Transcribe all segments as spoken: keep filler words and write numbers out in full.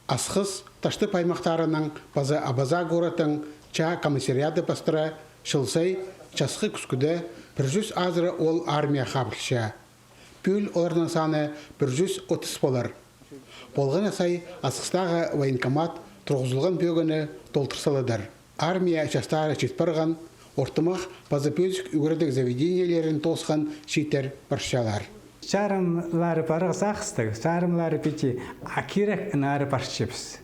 Асхыс, Таштып аймахтарының паза Абаза городтың чаа комиссариады пастыра чыл сай часхы кӱскӱде пір чӱс азыра оол армияа хабылча. Пӱӱл оларның саны пір чӱс отыс полар. Полған на сай Асхыстағы военкомат турғызылған пӧгінні толдыр саладар. Армия частары чит парған, ортымах паза пӧзік ӱгредіг заведениелерін тоосхан чииттер парчалар. Чарымлары парығ сағыстығ, чарымлары пиди, а кирек нары парчабыс.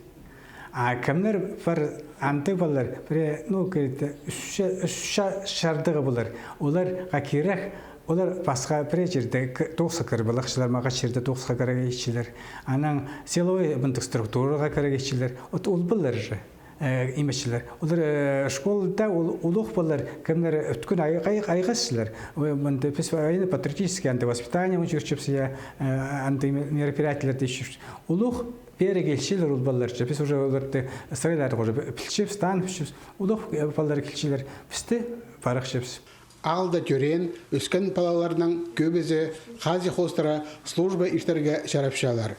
А кемнер пар, андағ полар, пірее, ну, киректі, ӱс ча-, ӱс ча-, чардығы полар. Оларға кирек, олар пасха пірее чирде к-, тоғысха кіріп алахчалар, мағаа чирде тоғысха кірерге итчелер. Анаң силовой мындағ структураға кірерге итчелер. От ол полар же, э, имечелер. Олар, э, школада ол, улуғ полар, кемнер ӧткін ай-, ай-, айғасчалар. Ой, мында піс военно-патриотический андағ воспитание ӱгретчебіс, я, э, андағ ме-, мероприятиелерде итчебіс. Улуғ пеер килчелер ол палалар чи. Піс уже оларны сырайларны уже пілчебіс, таныбысчабыс. Улуғ, э, палалар килчелер. Піс тее парыпчабыс. Аалда тӧреен, ӧскен палаларның кӧбізі хазии хоостыра служба иртерге чарапчалар.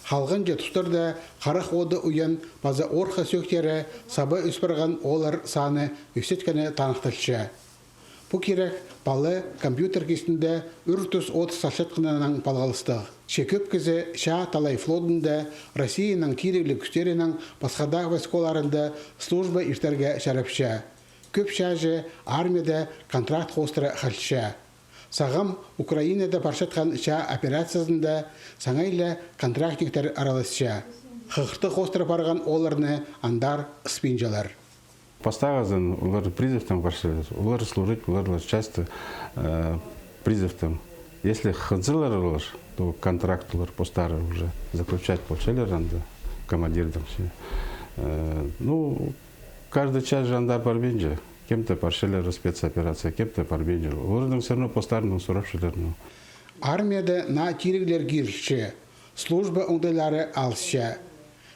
Халғанҷы тустарда харах одыр уян паза орха сӧӧктері саба ӧс парған ооллар саны ӧсчеткені таныхталча. Пу кирек пала компьютер кистінде ӱр-тӱс от салчатханнаң палғалыстығ. Че кӧп кізі чаа талай флотында Россияның тирігліг кӱстерінің пасха даа войскаларында служба иртерге чарапча. Кӧп чааҷы армияда контракт хоостыра халча. Сағам Украинада парчатхан чаа операциязында саңай ла контрактниктер араласча. Хығыртығ хоостыра парған оолларны андар ыспинчалар. Пастағызын олар призывтаң парчалар, олар служить, олар часто, э, призывтаң. Если хынзалар олар, то контракт олар постары уже заключать полчалар анда командирдең чи. Э, ну, каждый чааҷы андар парбинча, кем-то парчалар спецоперация, кем-то парбинча. Оларның всё равно постарынаң сурапчалар, ну. Армияда наа тиріглер кирілче, служба оңдайлары алысча.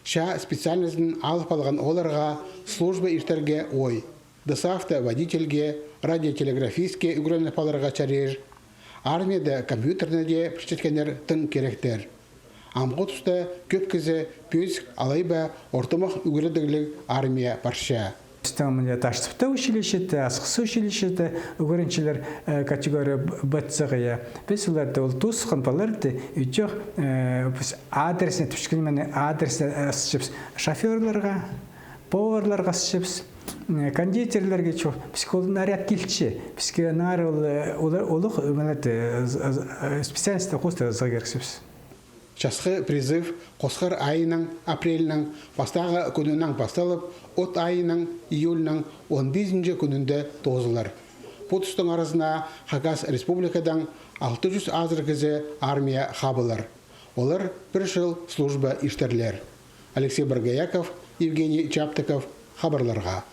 Чаа специальностьтаң алып алған оолларға служба иртерге ой. Досаафта водительге, радиотелеграфистке ӱгреніп аларға чарир. Армияда компьютерні дее пілчеткеннер тың киректер. Амғы туста кӧп кізі пӧзік алай ба ортымах ӱгредігліг армияа парча. Пістің мына Таштыпта училищеде, Асхыс училищеде ӱгренчелер, э, категория Б, Б Ц-ға, я. Піс оларны, ол тоосхан палаларны, ӱдӧк, э, піс адресіне, тіпчеткенім, адресіне, э, ысчабыс. Шофёрларға, поварларға ысчабыс, м, кондитерлерге чох. Піске ол наряд килче. Піске нары ол, э, олар, улуғ, э, мына, э, з-, з-, э, специальностьтар хоостыра ызарға кирексібіс. Часхы призыв хосхар айының, апрельнің, пастағы кӱнінең пасталып, от айының, июльнің он пизінҷі кӱнінде тоозылар. Пу тустың аразына Хакас Республикадаң алты чӱс азыра кізі армияа хабылар. Олар пір чыл служба иртерлер. Алексей Боргояков, Евгений Чаптыков, хабарларға.